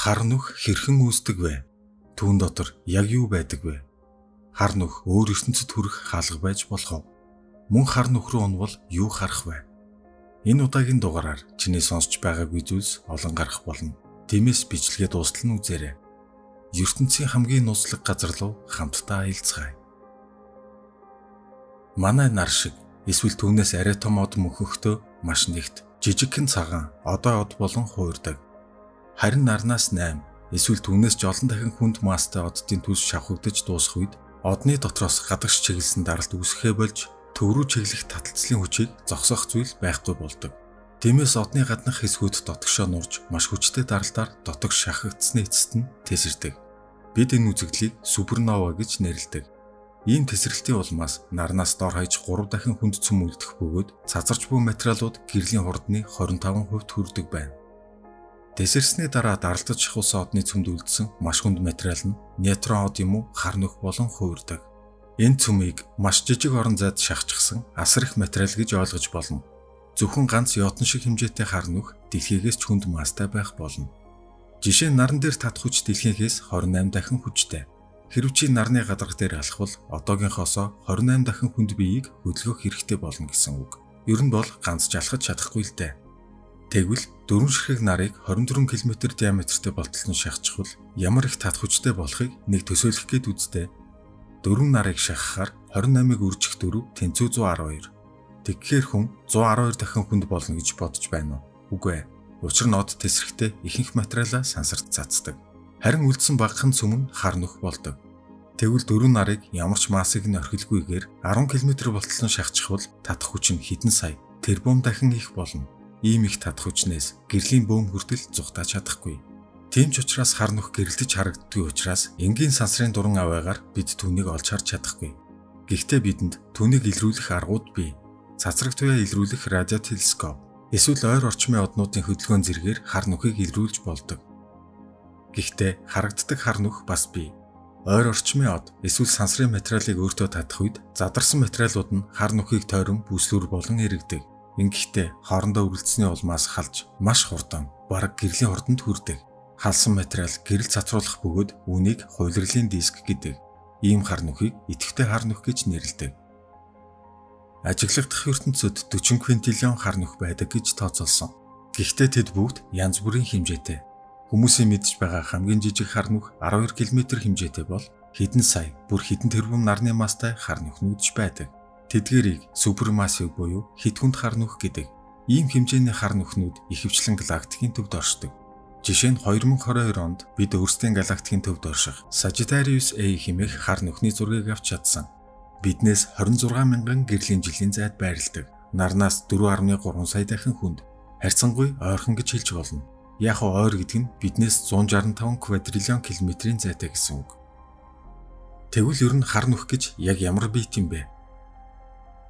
Хар нүх хэрхэн үүсдэг вэ? Түүн дотор яг юу байдаг вэ? Хар нүх өөр ертөнцид хүрэх хаалга байж болох уу? Мөн хар нүх рүү унвал юу харах вэ? Энэ удаагийн дугаараар чиний сонсч байгаагүй зүйлс олон гарах болно. Тиймээс бичлэгээ дуустал нь үзээрэй. Ертөнцийн хамгийн нууцлаг газар руу хамтдаа аялцгаая. Манай нар шиг эсвэл түүнээс арай том од мөнхөхдөө маш нэгт жижигхэн цагаан одой од болон хуурдаг. Харин нарнаас 8 эсвэл түүнээс ч олон дахин хүнд масстай оддын төлс шавхагдаж дуусах үед одны дотроос гадагш чиглэсэн даралт үүсэхээ болж төв рүү чиглэх таталцлын хүчийг зогсоох зүйл байхгүй болдог. Тиймээс одны гаднах хэсгүүд дотгошоо нурж маш хүчтэй даралтаар дотогш шахагдсаны эцэст нь тесэрдэг. Бид энэ үзэгдлийг супернова гэж нэрлэдэг. Ийм тесрэлтийн улмаас нарнаас дор хаяж 3 дахин хүнд цөм үлдэх бөгөөд цазарч буй материалууд гэрлийн хурдны 25% хүрдэг байна. Тесэрсний дараа даралтаж шахуулсан одны цөмд үлдсэн маш хүнд материал нь нейтрон од юм уу хар нүх болон хувирдаг. Энэ цөмийг маш жижиг орон зайд шахчихсан асар их материал гэж ойлгож болно. Зөвхөн ганц йотон шиг хэмжээтэй хар нүх дэлхийгээс ч хүнд масстай байх болно. Жишээ нь наран дээр татах хүч дэлхийгээс 28 дахин хүчтэй. Хэрв чи нарны гадарга дээр алхвал одоогийнхоосоо 28 дахин хүнд биеийг хөдөлгөх хэрэгтэй болно гэсэн үг. Ер нь бол ганц ч алхаж чадахгүй л дээ. Тэгвэл дөрвөн ширхэг нарыг 24 км диаметртэй болтол нь шахчихвал ямар их татах хүчтэй болохыг нэг төсөөлөх гээд үзтээ. Дөрвөн нарыг шахахаар 28-ыг үржих 4 тэнцүү 112. Тэгэхээр хүн 112 дахин хүнд болно гэж бодож байна уу? Үгүй ээ. Учир нь од тесрэхдээ ихэнх материалаа сансарт цацдаг. Харин үлдсэн багахан цөм нь хар нүх болдог. Тэгвэл дөрвөн нарыг ямар ч массыг нь орхилгүйгээр 10 км болтол нь шахчихвал татах хүч нь хэдэн сая тэрбум дахин их болно. Ийм их татах хүчнээс гэрлийн бөөм хүртэл зугатааж чадахгүй. Тийм ч учраас хар нүх гэрэлтэж харагддаггүй учраас энгийн сансрын дуран аваагаар бид түүнийг олж харж чадахгүй. Гэхдээ бидэнд түүнийг илрүүлэх аргууд бий. Цацраг туяа илрүүлэх радиотелескоп эсвэл ойр орчмын однуудын хөдөлгөөн зэргээр хар нүхийг илрүүлж болдог. Гэхдээ харагддаг хар нүх бас бий. Ойр орчмын од эсвэл сансрын материалыг өөртөө татах үед задарсан материалууд нь хар нүхийг тойрон бүслүүр болон эргэдэг. Ингэхдээ хоорондоо үргэлжсэний улмаас халж маш хурдан бараг гэрлийн хурданд хүрдэг. Халсан материал гэрэл цацруулах бөгөөд үүнийг хувилралын диск гэдэг. Ийм хар нүхийг идэвхтэй хар нүх гэж нэрлэдэг. Ажиглагдах ертөнцид 40 квинтиллион хар нүх байдаг гэж тооцоолсон. Гэхдээ тэд бүгд янз бүрийн хэмжээтэй. Хүмүүсийн мэдж байгаа хамгийн жижиг хар нүх 12 км хэмжээтэй бол хэдэн сая бүр хэдэн тэрбум нарны масстай хар нүхнүүд ч байдаг. Тэдгээрийг супермассив буюу хэт хүнд хар нүх гэдэг. Ийм хэмжээний хар нүхнүүд ихэвчлэн галактикийн төвд оршдог. Жишээ нь 2022 онд бид өөрсдийн галактикийн төвд орших Sagittarius A хэмээх хар нүхний зургийг авч чадсан. Биднээс 26 мянган гэрлийн жилийн зайд байрладаг. Нарнаас 4.3 сая дахин хүнд. Харьцангуй ойрхон гэж хэлж болно. Яг ойр гэдэг нь биднээс 165 квадриллион километрийн зайтай гэсэн үг. Тэгвэл ер нь хар нүх гэж яг ямар биет юм бэ?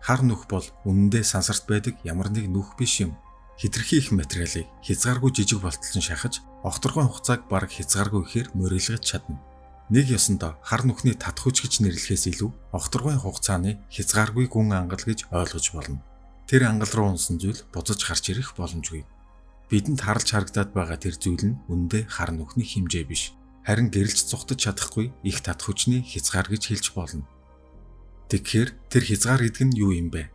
Хар нүх бол үнэндээ сансарт байдаг ямар нэг нүх биш юм. Хэтэрхий их материалыг хязгааргүй жижиг болтол нь шахаж, огторгуйн хугацааг бараг хязгааргүй ихээр морилгож чадна. Нэг ёсондоо хар нүхний татах хүч гэж нэрлэхээс илүү огторгуйн хугацааны хязгааргүй гүн ангал гэж ойлгож болно. Тэр ангал руу унсан зүйл буцаж гарч ирэх боломжгүй. Бидэнд харалж харагдаад байгаа тэр зүйл нь үнэндээ хар нүхний хэмжээ биш. Харин гэрэлж зугтаж чадахгүй их татах хүчний хязгаар гэж хэлж болно. Тэгэхээр тэр хязгаар гэдэг нь юу юм бэ?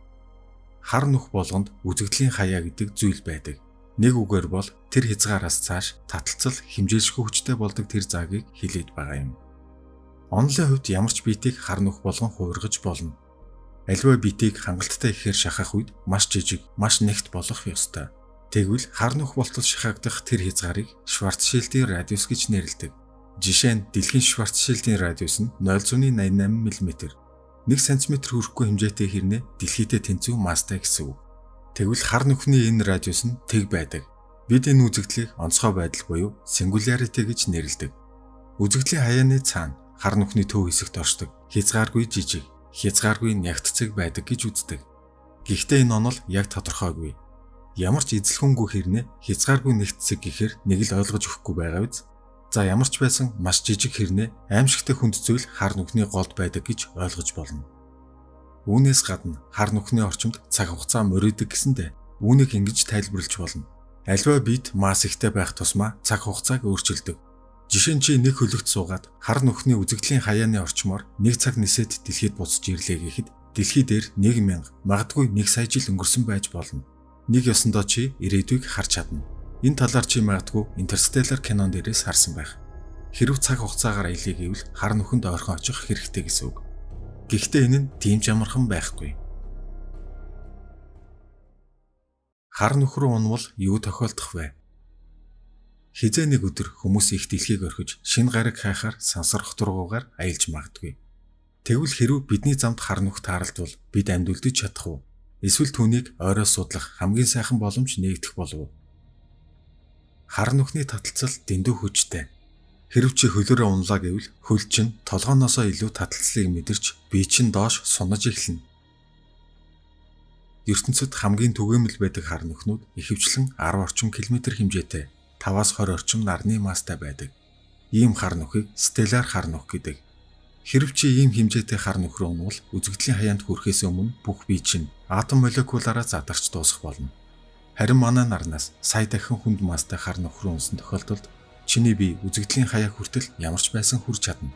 Хар нүх болгонд үзэгдлийн хаяа гэдэг зүйл байдаг. Нэг үгээр бол тэр хязгаараас цааш таталцал хэмжээлшгүй хүчтэй болдог тэр заагийг хэлээд байгаа юм. Онолын хувьд ямар ч биетийг хар нүх болгон хувиргаж болно. Аливаа биетийг хангалттай ихээр шахах үед маш жижиг, маш нэгт болох ёстой. Тэгвэл хар нүх болтол шахагдах тэр хязгаарыг Шварцшильдийн радиус гэж нэрлэдэг. Жишээ нь дэлхийн Шварцшильдийн радиус нь 0.88 мм. 1 см хүрэхгүй хэмжээтэй хэрнээ дэлхийдээ тэнцүү масстай гэсэн үг. Тэгвэл хар нүхний энэ радиус нь тэг байдаг. Бид энэ үзэгдлийг онцгой байдал буюу singularity гэж нэрлэдэг. Үзэгдлийн хаяаны цаана хар нүхний төв хэсэгт оршдог хязгааргүй жижиг, хязгааргүй нягт цэг байдаг гэж үздэг. Гэхдээ энэ онол яг тодорхойгүй. Ямар ч эзлэхүнгүй хэрнээ хязгааргүй нягт цэг гэхээр нэг л ойлгож өгөхгүй байгаа биз? За ямар ч байсан маш жижиг хэрнээ аимшигтай хүнд зүйл хар нүхний голд байдаг гэж ойлгож болно. Үүнээс гадна хар нүхний орчимд цаг хугацаа морийдог гэсэндээ үүнийг ингэж тайлбарлаж болно. Аливаа биет масс ихтэй байх тусмаа цаг хугацааг өөрчилдөг. Жишээ нь чи нэг хөлөгт суугаад хар нүхний үзэгдлийн хаяаны орчмоор 1 цаг нисээд дэлхийд буцаж ирлээ гэхэд дэлхий дээр 1000, магадгүй 1 сая жил өнгөрсөн байж болно. Нэг ёсондоо чи ирээдүйг харж чадна. Энэ талаар чи магадгүй Interstellar кинон дээрээс харсан байх. Хэрв цаг хугацаагаар аялъя гэвэл хар нүхэнд ойрхон очих хэрэгтэй гэсэн үг. Гэхдээ энэ нь тийм ч амархан байхгүй. Хар нүх рүү унвал юу тохиолдох вэ? Хизээ нэг өдөр хүмүүс их дэлхийг орхиж шинэ гариг хайхаар сансар хоторгуугаар аялж магадгүй. Тэгвэл хэрв бидний замд хар нүх тааралдвал бид амьд үлдэж чадах уу? Эсвэл түүнийг ойроос судлах хамгийн сайхан боломж нээгдэх болов уу? Хар нүхний таталцал дэндүү хүчтэй. Хэрв чи хөлөөрөө унлаа гэвэл хөл чинь толгооноосоо илүү таталцлыг мэдэрч бие чинь доош сунаж эхэлнэ. ертөнцид хамгийн түгээмэл байдаг хар нүхнүүд ихэвчлэн 10 орчим километр хэмжээтэй 5-аас 20 орчим нарны масстай байдаг. Ийм хар нүхийг стеллар хар нүх гэдэг. Хэрв чи ийм хэмжээтэй хар нүх рүү унвал үзэгдлийн хаяанд хүрэхээс өмнө бүх бие чинь атом молекулаараа задарч дуусах болно. Харин манай нарнаас сая дахин хүнд масстай хар нүх рүү унсан тохиолдолд чиний бие үзэгдлийн хаяа хүртэл ямар ч байсан хүрч чадна.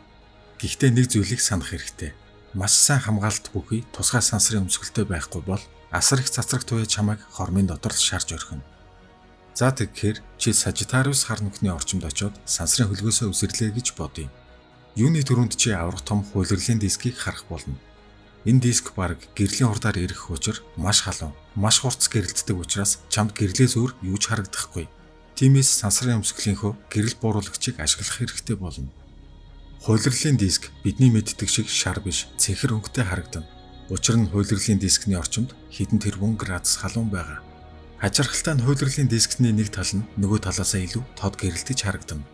Гэхдээ нэг зүйлийг санах хэрэгтэй. Маш сайн хамгаалалт бүхий тусгай сансрын өмсгөлтэй байхгүй бол асар их цацраг туяа чамайг хормын дотор л шарж орхино. За тэгэхээр чи Сажитариус хар нүхний орчимд очиод сансрын хөлгөөсөө үсэрлээ гэж бодъё. Юуны түрүүнд чи аврах том хуулирлын дискийг харах болно. Энэ диск бараг гэрлийн хурдаар ирэх учир маш халуун, маш хурц гэрэлтдэг учраас чамд гэрлээс өөр юу ч харагдахгүй. Тиймээс сансрын өмсгөлийнхөө гэрэл бууруулагчийг ашиглах хэрэгтэй болно. Хуулирлын диск бидний мэддэг шиг шар биш, цэнхэр өнгөтэй харагдана. Учир нь хуулирлын дискний орчимд хэдэн тэрбум градус халуун байгаа. Хачирхалтай нь хуулирлын дискний нэг тал нь нөгөө талаасаа илүү тод гэрэлтэж харагдана.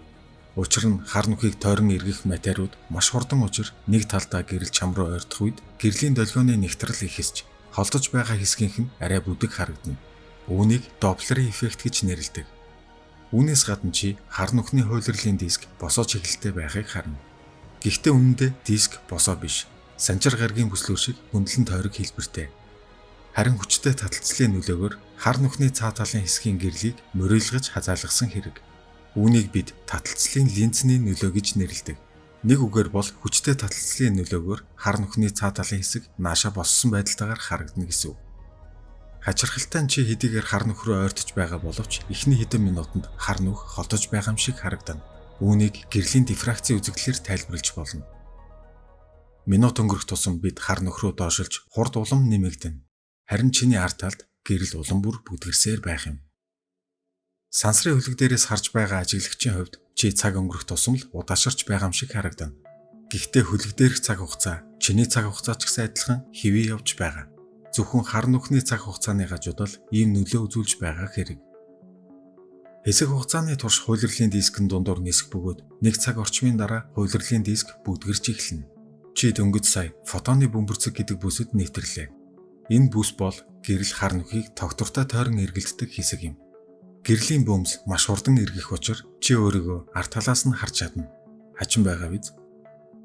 Учир нь хар нүхийг тойрон эргэх материуд маш хурдан учир нэг талдаа гэрэл чам руу ойртох үед гэрлийн долгионы нэгтрал ихэсч холдож байгаа хэсгийнх нь арай бүдэг харагдана. Үүнийг Доплерын эффект гэж нэрлэдэг. Үүнээс гадна чи хар нүхний хуулирлын диск босоо чиглэлтэй байхыг харна. Гэхдээ үнэндээ диск босоо биш. Санчир гарагийн бүслүүр шиг хөндлөн тойрог хэлбэртэй. Харин хүчтэй таталцлын нөлөөгөөр хар нүхний цаа талын хэсгийн гэрлийг морилгож хазаалгасан хэрэг. Үүнийг бид таталцлын линзний нөлөө гэж нэрлэдэг. Нэг үгээр бол хүчтэй таталцлын нөлөөгөөр хар нүхний цаа талын хэсэг наашаа боссон байдалтайгаар харагдана гэсэн үг. Хачирхалтай нь чи хэдийгээр хар нүх рүү ойртож байгаа боловч эхний хэдэн минутанд хар нүх холдож байгаа юм шиг харагдана. Үүнийг гэрлийн дифракцийн үзэгдлээр тайлбарлаж болно. Минут өнгөрөх тусам бид хар нүх рүү доошилж хурд улам нэмэгдэнэ. Харин чиний ард талд гэрэл улам бүр бүдгэрсээр байх юм. Сансрын хөлөг дээрээс харж байгаа ажиглагчийн хувьд чи цаг өнгөрөх тусам л удаашарч байгаа юм шиг харагдана. Гэхдээ хөлөг дээрх цаг хугацаа чиний цаг хугацаа ч гэсэн адилхан хэвээ явж байгаа. Зөвхөн хар нүхний цаг хугацааны гажуудал ийм нөлөө үзүүлж байгаа хэрэг. Хэсэг хугацааны турш хуулирлын дискэн дундуур нисэх бөгөөд нэг цаг орчмын дараа хуулирлын диск бүдгэрч эхэлнэ. Чи дөнгөж сая фотоны бөмбөрцөг гэдэг бүсэд нэвтрлээ. Энэ бүс бол гэрэл хар нүхийг тогтвортой тойрон эргэлддэг хэсэг юм. Гэрлийн бөмс маш хурдан эргэх учир чи өөрийгөө ард талаас нь харж чадна. Хачин байгаа биз?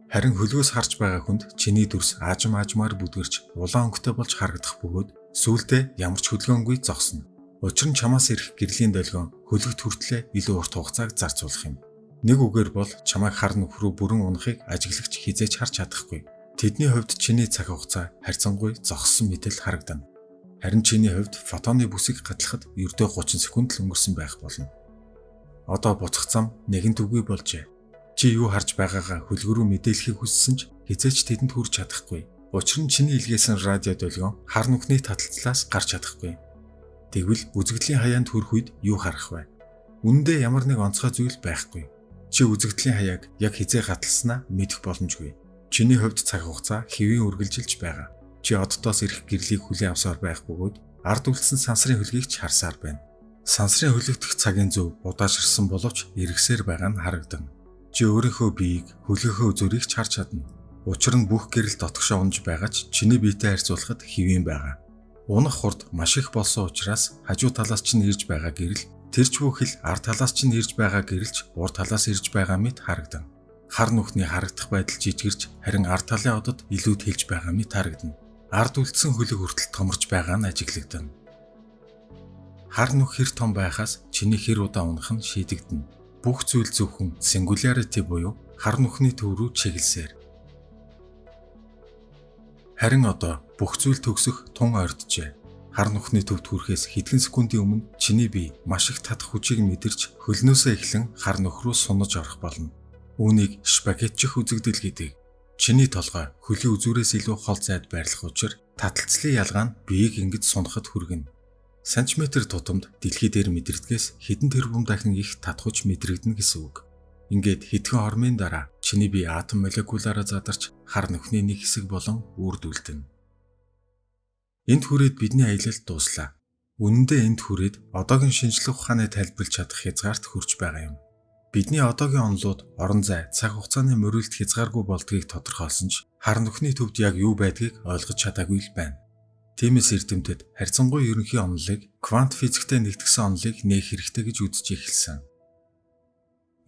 Харин хөлгөөс харж байгаа хүнд чиний дүрс аажим аажмаар бүдгэрч улаан өнгөтэй болж харагдах бөгөөд сүүлдээ ямар ч хөдөлгөөнгүй зогсно. Учир нь чамаас ирэх гэрлийн долгион хөлөгт хүртлээ илүү урт хугацааг зарцуулах юм. Нэг үгээр бол чамайг хар нүх рүү бүрэн унахыг ажиглагч хизээч харж чадахгүй. Тэдний хувьд чиний цаг хугацаа харьцангуй зогссон мэтэл харагдана. Харин чиний хувьд фотоны бүсийг гатлахад ердөө 30 секунд л өнгөрсөн байх болно. Одоо буцах зам нэгэн төвгүй болжээ. Чи юу харж байгаагаа хөлгөө рүү мэдээлэхийг хүссэн ч хизээч тэдэнд хүрч чадахгүй. Учир нь чиний илгээсэн радио долгион хар нүхний таталцлаас гарч чадахгүй. Тэгвэл үзэгдлийн хаяанд хүрэх үед юу харах вэ? Үнэндээ ямар нэг онцгой зүйл байхгүй. Чи үзэгдлийн хаяаг яг хизээ гатласнаа мэдэх боломжгүй. Чиний хувьд цаг хугацаа хэвийн үргэлжилж байгаа. Чи оддоос ирэх гэрлийг хүлээн авсаар байх бөгөөд ард үлдсэн сансрын хөлгийг ч харсаар байна. Сансрын хөлөгдөх цагийн зөв удаашрсан боловч эргэсээр байгаа нь харагдана. Чи өөрийнхөө биеийг хөлгийнхөө үзүүрийг ч харж чадна. Учир нь бүх гэрэл дотгошоо унж байгаа ч чиний биетэй харьцуулахад хэвийн байгаа. Унах хурд маш их болсон учраас хажуу талаас чинь ирж байгаа гэрэл тэр ч бүхэл ард талаас чинь ирж байгаа гэрэлч урд талаас ирж байгаа мэт харагдана. Хар нүхний харагдах байдал жижигэрч харин ард талын одод илүү тэлж байгаа мэт харагдана. Ард үлдсэн хөлөг хүртэл томорч байгаа нь ажиглагдана. Хар нүх хэр том байхаас чиний хэр удаа унах нь шийдэгдэнэ. Бүх зүйл зөвхөн singularity буюу хар нүхний төв рүү чиглэсээр. Харин одоо бүх зүйл төгсөх тун ойртжээ. Хар нүхний төвд хүрэхээс хэдхэн секундын өмнө чиний бие маш их татах хүчийг мэдэрч хөлнөөсөө эхлэн хар нүх рүү сунаж орох болно. Үүнийг спагеттчих үзэгдэл гэдэг. Чиний толгой хөлийн үзүүрээс илүү хол зайд байрлах учир таталцлын ялгаа нь биеийг ингэж сунахад хүргэнэ. Сантиметр тутамд дэлхий дээр мэдэрдгээс хэдэн тэрбум дахин их татах хүч мэдрэгдэнэ гэсэн үг. Ингээд хэдхэн хормын дараа чиний бие атом молекулаараа задарч хар нүхний нэг хэсэг болон үрдүүлдэнэ. Энд хүрээд бидний аялал дууслаа. Үнэн дээр энд хүрээд одоогийн шинжлэх ухааны тайлбарлаж чадах хязгаарт хүрч байгаа юм. Бидний одоогийн онолууд орон зай, цаг хугацааны мөрөлд хязгааргүй болдгийг тодорхойлсон ч хар нүхний төвд яг юу байдгийг ойлгож чадаагүй л байна. Тиймээс эрдэмтэд харьцангуй ерөнхий онолыг квант физиктэй нэгтгсэн онолыг нээх хэрэгтэй гэж үзэж эхэлсэн.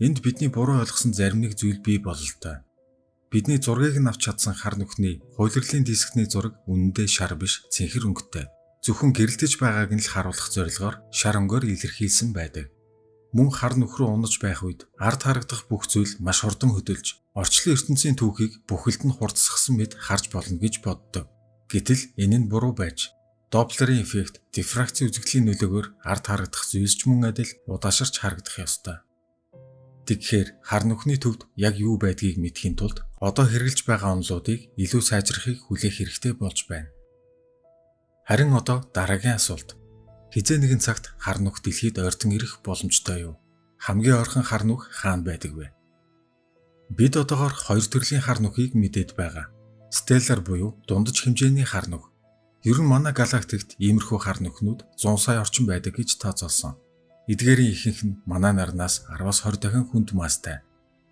Энд бидний буруу ойлгосон зарим нэг зүйл бий бололтой. Бидний зургийг нь авч чадсан хар нүхний хуйлрлын дискний зураг үнэндээ шар биш, цэнхэр өнгөтэй. Зөвхөн гэрэлтэж байгааг нь л харуулах зорилгоор шар өнгөөр илэрхийлсэн байдаг. Мөн хар нүх рүү унаж байх үед ард харагдах бүх зүйл маш хурдан хөдөлж, орчлон ертөнцийн түүхийг бүхэлд нь хурдсгасан мэт харж болно гэж боддог. Гэтэл энэ нь буруу байж, Доплерын эффект, дифракцийн үзэгдлийн нөлөөгөөр ард харагдах зүйлс ч мөн адил удаашарч харагдах ёстой. Тэгэхээр хар нүхний төвд яг юу байдгийг мэдэхийн тулд одоо хэрэглэж байгаа онолуудыг илүү сайжрахыг хүлээх хэрэгтэй болж байна. Харин одоо дараагийн асуулт. Хэзээ нэгэн цагт хар нүх дэлхийд ойртон ирэх боломжтой юу? Хамгийн ойрхон хар нүх хаана байдаг вэ? Бид одоогоор хоёр төрлийн хар нүхийг мэдээд байгаа. Stellar буюу дундаж хэмжээний хар нүх. Ер нь манай галактикт иймэрхүү хар нүхнүүд 100 сая орчим байдаг гэж тооцоолсон. Эдгээрийн ихэнх нь манай нарнаас 10-аас 20 дахин хүнд масстай.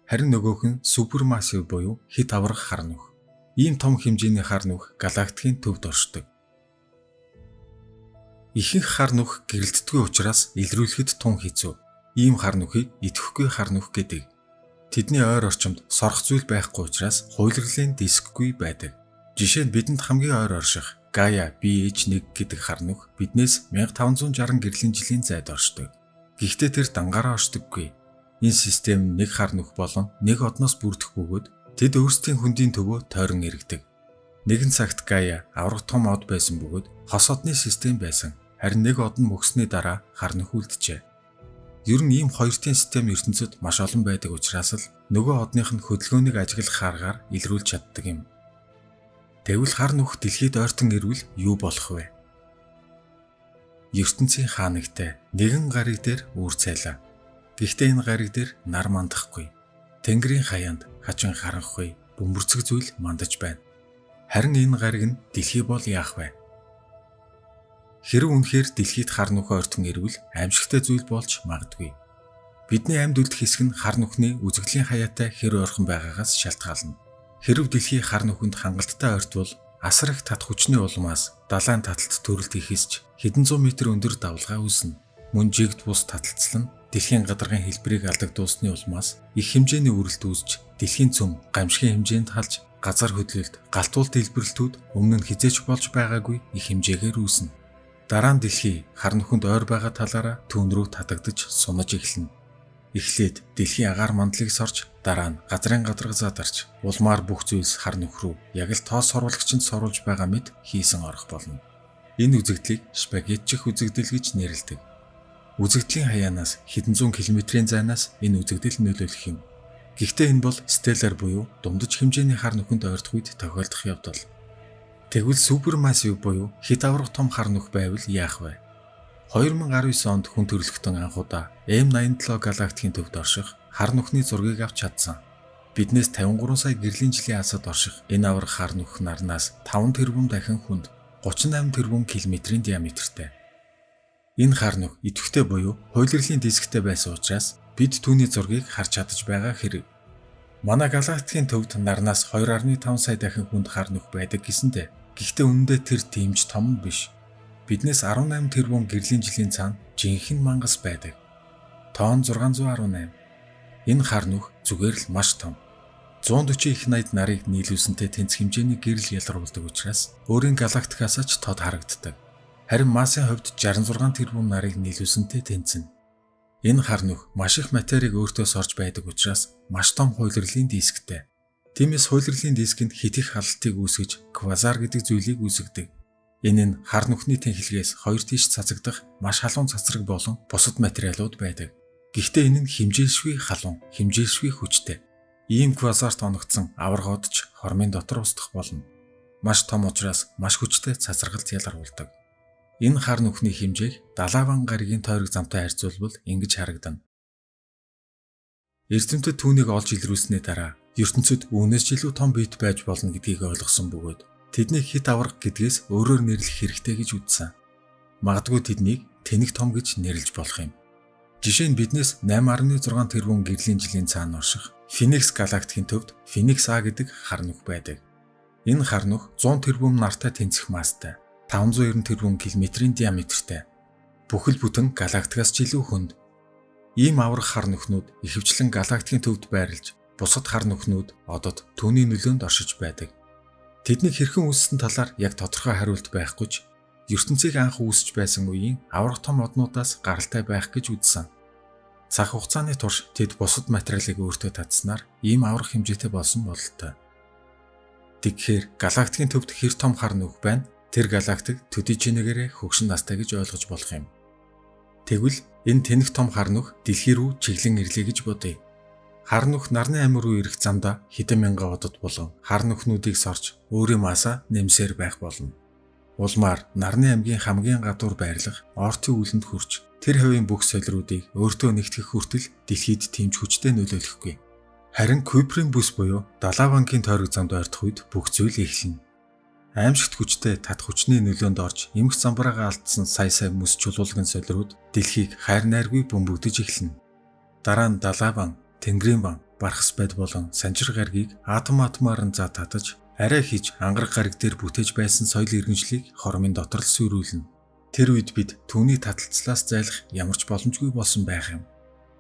Харин нөгөөх нь supermassive буюу хэт аварга хар нүх. Ийм том хэмжээний хар нүх галактикийн төвд оршдог. Ихэнх хар нүх гэрэлтдэггүй учраас илрүүлэхэд тун хэцүү. Ийм хар нүхийг идэвхгүй хар нүх гэдэг. Тэдний ойр орчимд сорох зүйл байхгүй учраас хуйлрлын дискгүй байдаг. Жишээ нь бидэнд хамгийн ойр орших Gaia BH1 гэдэг хар нүх биднээс 1560 гэрлийн жилийн зайд оршдог. Гэхдээ тэр дангаараа оршдоггүй. Энэ систем нэг хар нүх болон нэг одноос бүрдэх бөгөөд тэд өөрсдийн хөндийн төвөө тойрон эргэдэг. Нэгэн цагт Gaia аварга том од байсан бөгөөд хос одны систем байсан. Харин нэг од нь мөхсөний дараа хар нүх үлджээ. Ер нь ийм хоёртын систем ертөнцид маш олон байдаг учраас л нөгөө одных нь хөдөлгөөнийг ажиглах аргаар илрүүлж чаддаг юм. Тэгвэл хар нүх дэлхийд ойртон ирвэл юу болох вэ? Ертөнцийн хаанагтай нэгэн гариг дээр үүр цайлаа. Гэхдээ энэ гариг дээр нар мандахгүй. Тэнгэрийн хаяанд хачин харанхуй бөмбөрцөг зүйл мандаж байна. Харин энэ гариг нь дэлхий бол яах вэ? Хэрэв үнэхээр дэлхийд хар нүх ойртон ирвэл аимшигтай зүйл болж магадгүй. Бидний амьд үлдэх хэсэг нь хар нүхний үзэгдлийн хаяатай хэр ойрхон байгаагаас шалтгаална. Хэрэв дэлхий хар нүхэнд хангалттай ойртвол асар их татах хүчний улмаас далайн таталт төрөлт ихэсч хэдэн зуун метр өндөр давлгаа үүснэ. Мөн жигд бус таталцал нь дэлхийн гадаргын хэлбэрийг алдагдуулсны улмаас их хэмжээний үрэлт үүсч дэлхийн цөм гамшигын хэмжээнд халж газар хөдлөлт, галтуул дэлбэрэлтүүд өмнө нь хэзээ ч болж байгаагүй их хэмжээгээр үүснэ. Дараа нь дэлхий хар нүхэнд ойр байгаа талаараа түүн рүү татагдаж сунаж эхэлнэ. Эхлээд дэлхийн агаар мандлыг сорж, дараа нь газрын гадарга задарч, улмаар бүх зүйлс хар нүх рүү яг л тоос соруулагчинд соруулж байгаа мэт хийсэн орох болно. Энэ үзэгдлийг спагеттчих үзэгдэл гэж нэрлэдэг. Үзэгдлийн хаяанаас хэдэн зуун километрийн зайнаас энэ үзэгдэл нөлөөлөх юм. Гэхдээ энэ бол stellar буюу дундаж хэмжээний хар нүхэнд ойртох үед тохиолдох явдал. Тэгвэл supermassive буюу хэт аварга том хар нүх байвал яах вэ? 2019 онд хүн төрөлхтөн анх удаа M87 галактикийн төвд орших хар нүхний зургийг авч чадсан. Биднээс 53 сая гэрлийн жилийн алсад орших энэ аварга хар нүх нарнаас 5 тэрбум дахин хүнд 38 тэрбум километрийн диаметртэй. Энэ хар нүх идэвхтэй буюу хуйлрлын дисктэй байсан учраас бид түүний зургийг харж чадаж байгаа хэрэг. Манай галактикийн төвд нарнаас 2.5 сая дахин хүнд хар нүх байдаг гэсэнтэй. Гэхдээ үнэндээ тэр тийм ч том биш. Биднээс 18 тэрбум гэрлийн жилийн цаана жинхэнэ мангас байдаг. Тоон 618. Энэ хар нүх зүгээр л маш том. 140 их 80 нарыг нийлүүлсэнтэй тэнцэх хэмжээний гэрэл ялгаруулдаг учраас өөрийн галактикаас ч тод харагддаг. Харин массын хувьд 66 тэрбум нарыг нийлүүлсэнтэй тэнцэнэ. Энэ хар нүх маш их материйг өөртөө сорж байдаг учраас маш том хуйлралын дисктэй. Тиймээс хуйлралын диск нь хэт их халалтыг үүсгэж квазар гэдэг зүйлийг үүсгэдэг. Энэ нь хар нүхний тэнхлэгээс хоёр тийш цацагдах маш халуун цацраг болон бусад материалууд байдаг. Гэхдээ энэ нь хэмжээлшгүй халуун, хэмжээлшгүй хүчтэй. Ийм квазарт оногдсон аварга од ч хормын дотор устдах болно. Маш том учраас маш хүчтэй цацрагалт ялгаруулдаг. Энэ хар нүхний хэмжээг Далаван гаригийн тойрог замтай харьцуулбал ингэж харагдана. Эрдэмтэд түүнийг олж илрүүлсэний дараа ертөнцид үүнээс ч илүү том биет байж болно гэдгийг ойлгосон бөгөөд тэднийг хэт аварга гэдгээс өөрөөр нэрлэх хэрэгтэй гэж үзсэн. Магадгүй тэднийг тэнэг том гэж нэрлэж болох юм. Жишээ нь биднээс 8.6 тэрбум гэрлийн жилийн цаана орших Феникс галактикийн төвд Феникс А гэдэг хар нүх байдаг. Энэ хар нүх 100 тэрбум нартай тэнцэх масстай, 590 тэрбум километрийн диаметртэй. Бүхэл бүтэн галактикаас ч илүү хүнд. Ийм аварга хар нүхнүүд ихэвчлэн галактикийн төвд байрлаж, бусад хар нүхнүүд одод түүний нөлөөнд оршиж байдаг. Тэдний хэрхэн үүссэн талаар яг тодорхой хариулт байхгүй ч ертөнцийг анх үүсэж байсан үеийн аварга том однуудаас гаралтай байх гэж үзсэн. Цаг хугацааны турш тэд бусад материалыг өөртөө татснаар ийм аварга хэмжээтэй болсон бололтой. Тэгэхээр галактикийн төвд хэр том хар нүх байна, тэр галактик төдий чинэгээрээ хөгшин настай гэж ойлгож болох юм. Тэгвэл энэ тэнэг том хар нүх дэлхий рүү чиглэн ирлээ гэж бодъё. Хар нүх нарны аймаг руу ирэх замдаа хэдэн мянган одод болон хар нүхнүүдийг сорж өөрийн масаа нэмсээр байх болно. Улмаар нарны аймгийн хамгийн гадуур байрлах Ортын үүлэнд хүрч тэр хавийн бүх солируудыг өөртөө нэгтгэх хүртэл дэлхийд тэмч хүчтэй нөлөөлөхгүй. Харин Куйперийн бүс буюу Далавангийн тойрог замд ойртох үед бүх зүйл эхэлнэ. Аимшигт хүчтэй тат хүчний нөлөөнд орж эмх замбраагаа алдсан сая сая мэс чулуулагын солирууд дэлхийг хайр найргүй бөмбөгдөж эхэлнэ. Дараа нь Далаван, Тэнгэрийн бан, Бархас байд болон Санжир гаригийг атом атомаар нь заа татаж арай хийж ангараг гариг дээр бүтээж байсан соёл иргэншлийг хормын дотор л сүйрүүлнэ. Тэр үед бид түүний таталцлаас зайлах ямар ч боломжгүй болсон байх юм.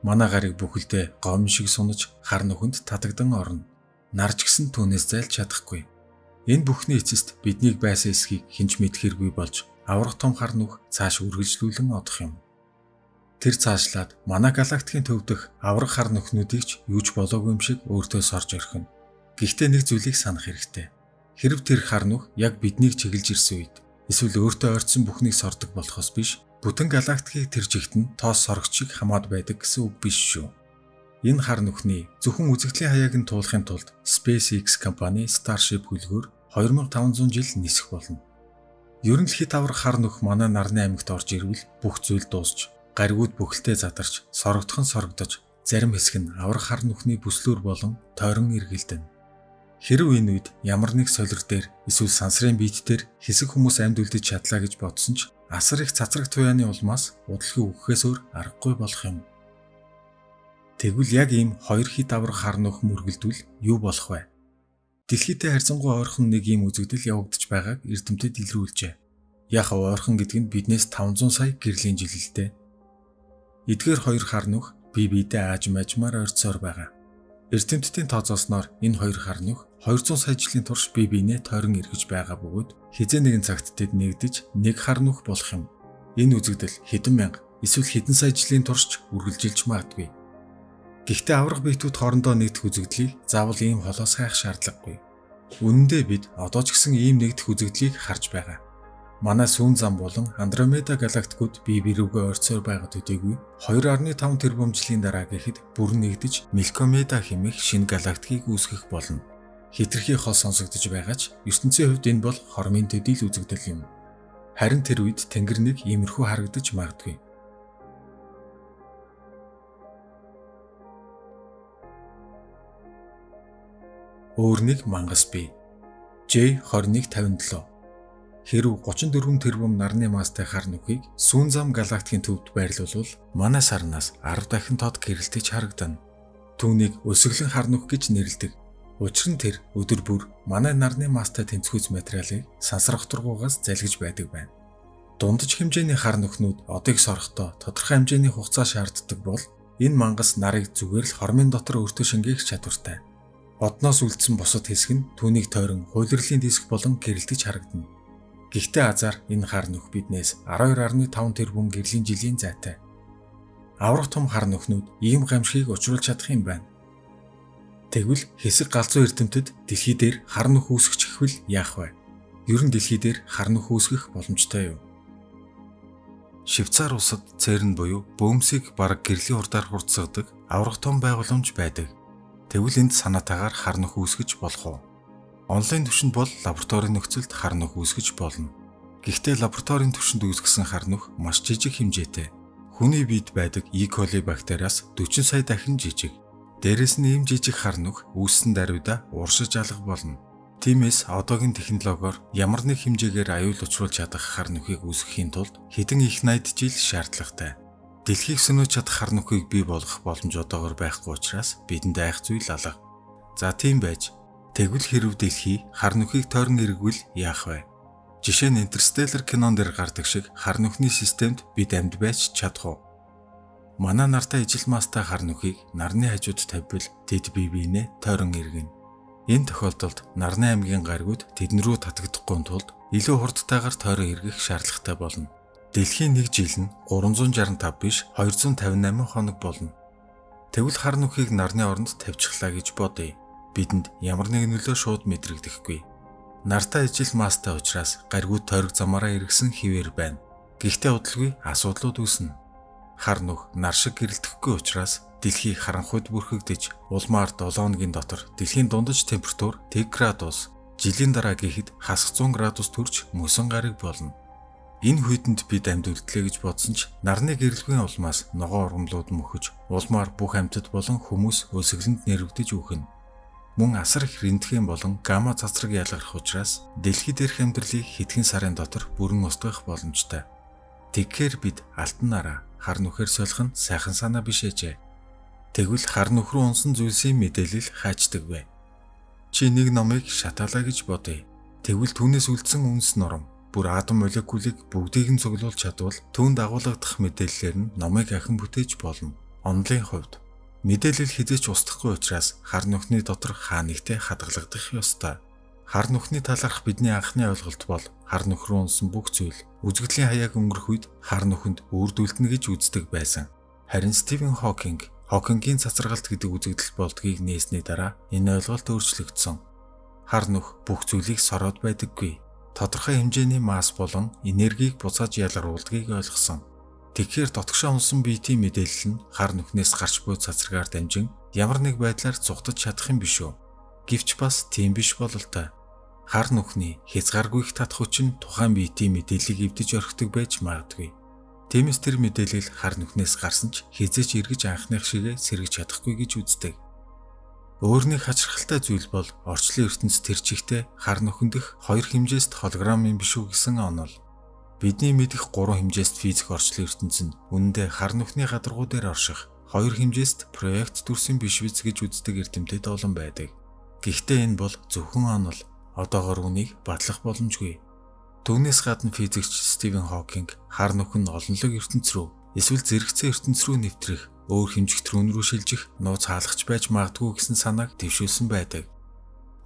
Манай гариг бүхэлдээ гомн шиг сунаж хар нүхэнд татагдан орно. Нар ч гэсэн түүнээс зайлж чадахгүй. Энэ бүхний эцэст биднийг байсан эсхийг хинч мэдхэргүй болж аварга том хар нүх цааш үргэлжлүүлэн одох юм. Тэр цаашлаад манай галактикийн төвдөх аварга хар нүхнүүдийг ч юу ч болоогүй юм шиг өөртөө сорж орхино. Гэхдээ нэг зүйлийг санах хэрэгтэй. Хэрв тэр хар нүх яг биднийг чиглэж ирсэн үед эсвэл өөртөө ойртсон бүхнийг сордог болохоос биш, бүтэн галактикийг тэр чигт нь тоос сорогч шиг хамаад байдаг гэсэн үг биш шүү. Энэ хар нүхний зөвхөн үзэгдлийн хаяаг нь туулахын тулд SpaceX компани Starship хөлгөөр 2500 жил нисэх болно. Ер нь л хэт аварга хар нүх манай нарны аймагт орж ирвэл бүх зүйл дуусч, гаригууд бүхэлдээ задарч, сорогдох нь сорогдож, зарим хэсэг нь аварга хар нүхний бүслүүр болон тойрон эргэлдэнэ. Хэрв энэ үед ямар нэг солир дээр эсвэл сансрын биет дээр хэсэг хүмүүс амьд үлдэж чадлаа гэж бодсон ч асар их цацраг туяаны улмаас удалгүй үхэхээс өөр аргагүй болох юм. Тэгвэл яг ийм хоёр хэт аварга хар нүх мөргөлдвөл юу болох вэ? Дэлхийдээ харьцангуй ойрхон нэг ийм үзэгдэл явагдаж байгааг эрдэмтэд илрүүлжээ. Яг ойрхон гэдэг нь биднээс 500 сая гэрлийн жилэлтэй. Эдгээр хоёр хар нүх бие биедээ аажим аажмаар ойрцсоор байгаа. Эрдэмтдийн тооцоолсноор энэ хоёр хар нүх 200 сая жилийн турш бие биенээ тойрон эргэж байгаа бөгөөд хэзээ нэгэн цагт тэд нэгдэж нэг хар нүх болох юм. Энэ үзэгдэл хэдэн мянга эсвэл хэдэн сая жилийн турш үргэлжилж магадгүй. Гэхдээ аварга биетүүд хоорондоо нэгдэх үзэгдлийг заавал ийм холоос хайх шаардлагагүй. Үнэн дээр бид одоо ч гэсэн ийм нэгдэх үзэгдлийг харж байгаа. Манай сүүн зам болон Андромеда галактикууд бие бирүүгээ ойрцоор байгаа төдийгүй 2.5 тэрбум жилийн дараа гэхэд бүрэн нэгдэж Милкомеда хэмээх шинэ галактикийг үүсгэх болно. Хитрхи хол сонсогдож байгаа ч ертөнцийн хувьд энэ бол хормын төдийл үзэгдэл юм. Харин тэр үед тэнгэр нэг иймэрхүү харагдаж магадгүй. Өөр нэг мангас бий. J2157. Хэрв 34 тэрбум нарны масстай хар нүхийг сүүн зам галактикийн төвд байрлуулвал манай сарнаас 10 дахин тод гэрэлтэж харагдана. Түүнийг өсөглөн хар нүх гэж нэрлэдэг. Учир нь тэр өдөр бүр манай нарны масстай тэнцвүүц материалыг сансар готоргуугаас залгиж байдаг байна. Дундаж хэмжээний хар нүхнүүд одыг сорохдоо тодорхой хэмжээний хугацаа шаарддаг бол энэ мангас нарыг зүгээр л хормын дотор өөртөө шингээх чадвартай. Одноос үлдсэн бусад хэсэг нь түүнийг тойрон хуйлрлын диск болон гэрэлтэж харагдана. Гэхдээ азар энэ хар нүх биднээс 12.5 тэрбум гэрлийн жилийн зайтай. Аварга том хар нүхнүүд ийм гамшигыг учруулж чадах юм байна. Тэгвэл хэсэг галзуу эрдэмтэд дэлхий дээр хар нүх үүсгэчихвэл яах вэ? Ер нь дэлхий дээр хар нүх үүсгэх боломжтой юу? Швейцар улсад ЦЕРН буюу бөөмсийг бараг гэрлийн хурдаар хурдсагдаг аварга том байгууламж байдаг. Тэгвэл энд санаатаагаар хар нүх үүсгэж болох уу? Онлайн түвшинд бол лабораторийн нөхцөлд хар нүх үүсгэж болно. Гэхдээ лабораторийн түвшинд үүсгэсэн хар нүх маш жижиг хэмжээтэй. Хүний биед байдаг E. coli бактериас 40 сая дахин жижиг. Дээрээс нь ийм жижиг хар нүх үүссэн даруйда ууршиж алга болно. Тиймээс одоогийн технологиор ямар нэг хэмжээгээр аюул учруулж чадах хар нүхийг үүсгэхийн тулд хэдэн их 80 жил шаардлагатай. Дэлхийг сөнөөж чадах хар нүхийг бий болгох боломж одоогор байхгүй учраас бидэнд айх зүйл алга. За тийм байж тэгвэл хэрв дэлхий хар нүхийг тойрон эргвэл яах вэ? Жишээ нь Интерстеллар кинон дээр гардаг шиг хар нүхний системд бид амьд байж чадах уу? Манай нартай ижил маастай хар нүхийг нарны хажууд тавьбал тэд бие биенээ тойрон эргэнэ. Энэ тохиолдолд нарны аймгийн гаригууд тэдэн рүү татагдахгүй тулд илүү хурдтайгаар тойрон эргэх шаардлагатай болно. Дэлхийн нэг жил нь 365 биш 258 хоног болно. Тэгвэл хар нүхийг нарны оронд тавьчихлаа гэж бодъё. Бидэнд ямар нэг нөлөө шууд мэдрэгдэхгүй. Нартай ижил маастай учраас гаригууд тойрог замаараа эргэсэн хэвээр байна. Гэхдээ удалгүй асуудлууд үүснэ. Хар нүх нар шиг гэрэлтэхгүй учраас дэлхий харанхуйд бүрхэгдэж улмаар 7 хоногийн дотор дэлхийн дундаж температур 1 градус, жилийн дараа гэхэд хасах 100 градус төрж мөсөн гариг болно. Энэ хүйтэнд бид амьд үлдлээ гэж бодсон ч нарны гэрэлгийн улмаас ногоон ургамлууд мөхөж улмаар бүх амьтад болон хүмүүс өлсгөлөнд нэрвэгдэж үхнэ. Мөн асар их рентген болон гамма цацраг ялгарх учраас дэлхий дээрх амьдралыг хэдхэн сарын дотор бүрэн устгах боломжтой. Тэгэхээр бид алтан нараа хар нүхээр солих нь сайхан санаа биш ээжээ. Тэгвэл хар нүх рүү унсан зүйлсийн мэдээлэл хаачдаг вэ? Чи нэг номыг шатаалаа гэж бодъё. Тэгвэл түүнээс үлдсэн үнс нурам бүр атом молекулыг бүгдийг нь цуглуулж чадвал түүнд агуулгадах мэдээллээр нь номыг ахин бүтээж болно. Онолын хувьд мэдээлэл хэзээ ч устдахгүй учраас хар нүхний дотор хаа нэгтээ хадгалагдах ёстой. Хар нүхний талаарх бидний анхны ойлголт бол хар нүх рүү унсан бүх зүйл үзэгдлийн хаяаг өнгөрөх үед хар нүхэнд үрдүүлдэнэ гэж үздэг байсан. Харин Стивен Хокинг Хокингийн цацаргалт гэдэг үзэгдэл болдгийг нээсний дараа энэ ойлголт өөрчлөгдсөн. Хар нүх бүх зүйлийг сороод байдаггүй. Тодорхой хэмжээний масс болон энергийг буцааж ялгаруулдгийг ойлгосон. Тэгэхээр дотгошоо унсан биетийн мэдээлэл нь хар нүхнээс гарч буй цацрагаар дамжин ямар нэг байдлаар зугтаж чадах юм биш үү? Гэвч бас тийм биш бололтой. Хар нүхний хязгааргүй их татах хүч нь тухайн биетийн мэдээллийг эвдэж орхидог байж магадгүй. Тиймээс тэр мэдээлэл хар нүхнээс гарсан ч хэзээ ч эргэж анхных шигээ сэргэж чадахгүй гэж үздэг. Өөр нэг хачирхалтай зүйл бол орчлон ертөнц тэр чигтээ хар нүхэн дэх хоёр хэмжээст холограм юм биш үү гэсэн онол. Бидний мэдэх гурван хэмжээст физик орчлон ертөнц нь үнэндээ хар нүхний гадаргуу дээр орших хоёр хэмжээст проект дүрсэн биш биз гэж үздэг эрдэмтэд олон байдаг. Гэхдээ энэ бол зөвхөн онол. Одоогор үүнийг батлах боломжгүй. Түүнээс гадна физикч Стивен Хокинг хар нүх нь олонлог ертөнц рүү эсвэл зэрэгцэн ертөнц рүү нэвтрэх өөр хэмжигт рүү шилжих нууц хаалгач байж магадгүй гэсэн санааг дэвшүүлсэн байдаг.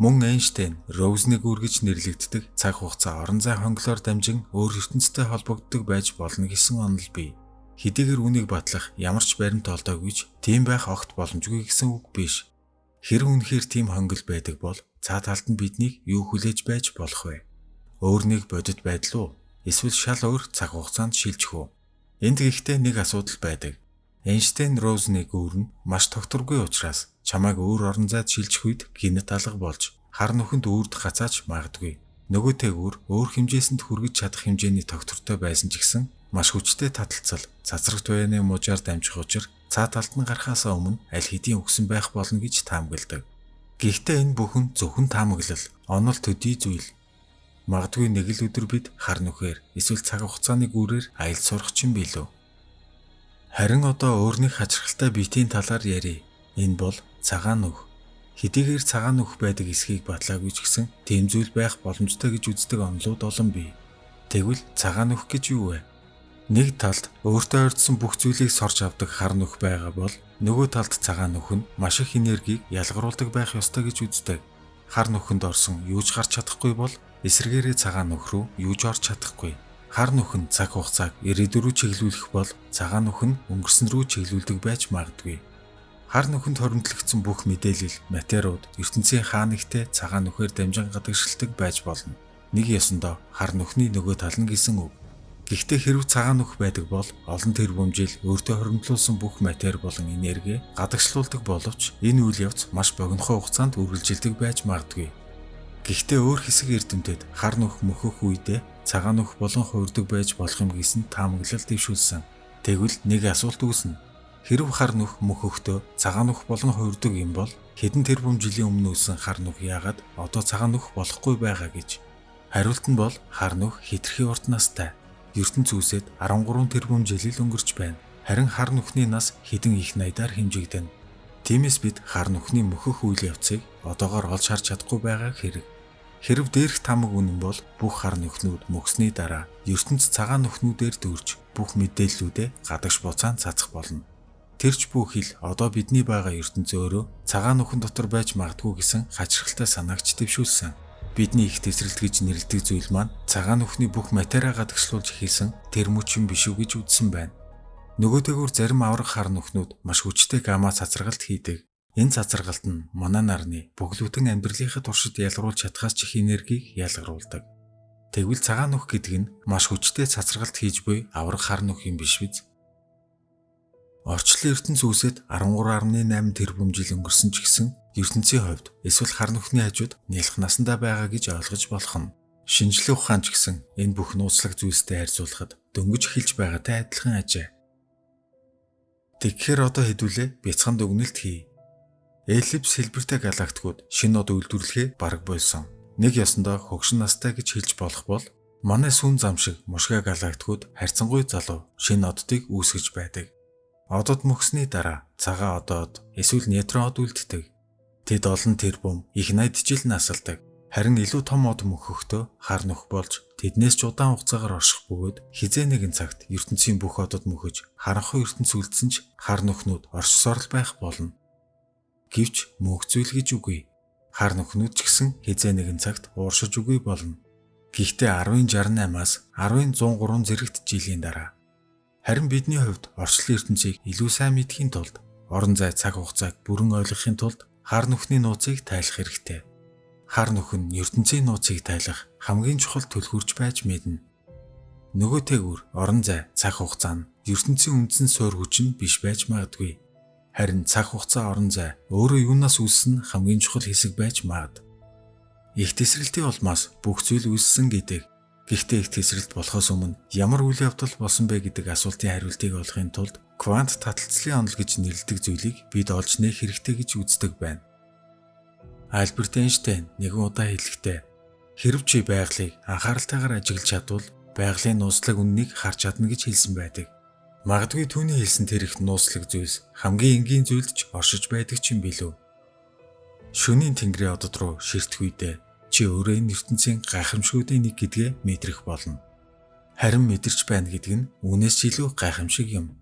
Мөн Эйнштейн Роузны гүр гэж нэрлэгддэг цаг хугацаа орон зай хонглоор дамжин өөр ертөнцтэй холбогддог байж болно гэсэн онол бий. Хэдийгээр үүнийг батлах ямар ч баримт олдоогүй ч тийм байх огт боломжгүй гэсэн үг биш. Хэрв үнэхээр тийм хонгил байдаг бол цаа талд нь биднийг юу хүлээж байж болох вэ? Өөр нэг бодит байдал уу? Эсвэл шал өөр цаг хугацаанд шилжих үү? Энд гэхдээ нэг асуудал байдаг. Эйнштейн Роузны гүр нь маш тогтворгүй учраас чамайг өөр орон зайд шилжих үед гинэт алга болж хар нүхэнд үрд гацаач магадгүй. Нөгөө тээгүүр өөр хэмжээсэнд хүргэж чадах хэмжээний тогтвортой байсан ч гэсэн маш хүчтэй таталцал цацраг туяаны мужаар дамжих учир цаа талд нь гарахаасаа өмнө аль хэдийн өгсөн байх болно гэж таамагладаг. Гэхдээ энэ бүхэн зөвхөн таамаглал, онол төдий зүйл. Магадгүй нэг л өдөр бид хар нүхээр эсвэл цаг хугацааны гүрээр аялал сурах ч юм билүү. Харин одоо өөр нэг хачирхалтай биетийн талаар ярья. Энэ бол цагаан нүх. Хэдийгээр цагаан нүх байдаг эсхийг батлаагүй ч гэсэн тийм зүйл байх боломжтой гэж үздэг онолууд олон бий. Тэгвэл цагаан нүх гэж юу вэ? Нэг талд өөртөө ойртсон бүх зүйлийг сорж авдаг хар нүх байгаа бол нөгөө талд цагаан нүх нь маш их энергийг ялгаруулдаг байх ёстой гэж үздэг. Хар нүхэнд орсон юу ч гарч чадахгүй бол эсрэгээрээ цагаан нүх рүү юу ч орж чадахгүй. Хар нүх нь цаг хугацааг ирээдүй рүү чиглүүлэх бол цагаан нүх нь өнгөрсөн рүү чиглүүлдэг байж магадгүй. Хар нүхэнд хоримтлагдсан бүх мэдээлэл, материуд ертөнцийн хаа нэгтээ цагаан нүхээр дамжин гадагшилдаг байж болно. Нэг ёсондоо хар нүхний нөгөө тал нь гэсэн үг. Гэхдээ хэрв цагаан нүх байдаг бол олон тэрбум жил өөртөө хоримтлуулсан бүх матери болон энерги гадагшлуулдаг боловч энэ үйл явц маш богинохон хугацаанд үргэлжилдэг байж магадгүй. Гэхдээ өөр хэсэг эрдэмтэд хар нүх мөхөх үедээ цагаан нүх болон хувирдаг байж болох юм гэсэн таамаглал дэвшүүлсэн. Тэгвэл нэг асуулт үүснэ. Хэрв хар нүх мөхөхдөө цагаан нүх болон хувирдаг юм бол хэдэн тэрбум жилийн өмнө үүссэн хар нүх яагаад одоо цагаан нүх болохгүй байгаа гэж. Хариулт нь бол хар нүх хэтэрхий урт настай. ертөнц үүсээд 13 тэрбум жил л өнгөрч байна. Харин хар нүхний нас хэдэн их найдаар хэмжигдэнэ. Тиймээс бид хар нүхний мөхөх үйл явцыг одоогоор олж харж чадахгүй байгаа хэрэг. Хэрв дээрх таамаг үнэн бол бүх хар нүхнүүд мөхсний дараа ертөнц цагаан нүхнүүдээр дүүрч бүх мэдээллүүдээ гадагш буцаан цацах болно. Тэр ч бүх хил одоо бидний байгаа ертөнц өөрөө цагаан нүхэн дотор байж магадгүй гэсэн хачирхалтай санаагч дэвшүүлсэн. Бидний их тесрэлт гэж нэрлэдэг зүйл маань цагаан нүхний бүх материа гадагшлуулж эхэлсэн тэр мөч юм биш үү гэж үзсэн байна. Нөгөөтэйгүр зарим авраг хар нүхнүүд маш хүчтэй гамма цацаргалт хийдэг. Энэ цацаргалт нь манай нарны бүглүүтэн амьдралынхаа туршид ялгаруулж чадхаас ч их энергийг ялгаруулдаг. Тэгвэл цагаан нүх гэдэг нь маш хүчтэй цацаргалт хийж буй авраг хар нүх юм биш биз? Орчлон ертөнц үүсээд 13.8 тэрбум жил өнгөрсөн ч гэсэн ертөнцийн хувьд эсвэл хар нүхний хажууд нялх насандаа байгаа гэж ойлгож болох нь. Шинжлэх ухаан ч гэсэн энэ бүх нууцлаг зүйлстэй харьцуулахад дөнгөж эхэлж байгаатай адилхан ажээ. Тэгэхээр одоо хэдүүлээ бяцхан дүгнэлт хий. Эллипс хэлбэртэй галактикууд шинэ од үйлдвэрлэхээ бараг болсон. Нэг ёсондоо хөгшин настай гэж хэлж болох бол манай сүүн зам шиг мушгай галактикууд харьцангуй залуу шинэ оддыг үүсгэж байдаг. Одод мөхсний дараа цагаан одоод эсвэл нейтрон од үлддэг. Тэд олон тэрбум их 80 жил насалдаг. Харин илүү том од мөхөхдөө хар нүх болж тэднээс ч удаан хугацаагаар орших бөгөөд хизээ нэгэн цагт ертөнцийн бүх одод мөхөж харанхуй ертөнц үлдсэн ч хар нүхнүүд оршсоор л байх болно. Гэвч мөнх зүйл гэж үгүй. Хар нүхнүүд ч гэсэн хизээ нэгэн цагт ууршиж үгүй болно. Гэхдээ 10-68-аас 10-103 зэрэгт жилийн дараа. Харин бидний хувьд орчлон ертөнцийг илүү сайн мэдэхийн тулд орон зай цаг хугацааг бүрэн ойлгохын тулд хар нүхний нууцыг тайлах хэрэгтэй. Хар нүх нь ертөнцийн нууцыг тайлах хамгийн чухал түлхүүрч байж мэднэ. Нөгөөтэйгүр орон зай цаг хугацаа нь ертөнцийн үндсэн суурь хүч нь биш байж магадгүй. Харин цаг хугацаа орон зай өөрөө юунаас үүссэн нь хамгийн чухал хэсэг байж магад. Их тесрэлтийн улмаас бүх зүйл үүссэн гэдэг. Гэхдээ их тесрэлт болохоос өмнө ямар үйл явдал болсон бэ гэдэг асуултын хариултыг олохын тулд квант таталцлын онол гэж нэрлэдэг зүйлийг бид олж нээх хэрэгтэй гэж үздэг байна. Альберт Эйнштейн нэгэн удаа хэлэхдээ хэрв чи байгалыг анхааралтайгаар ажиглаж чадвал байгалийн нууцлаг үнэнийг харж чадна гэж хэлсэн байдаг. Магадгүй түүний хэлсэн тэр их нууцлаг зүйлс хамгийн энгийн зүйлд ч оршиж байдаг ч юм билүү. Шөнийн тэнгэрийн одод руу ширтэх үедээ чи өөрөө энэ ертөнцийн гайхамшгуудын нэг гэдгээ мэдрэх болно. Харин мэдэрч байна гэдэг нь үүнээс ч илүү гайхамшиг юм.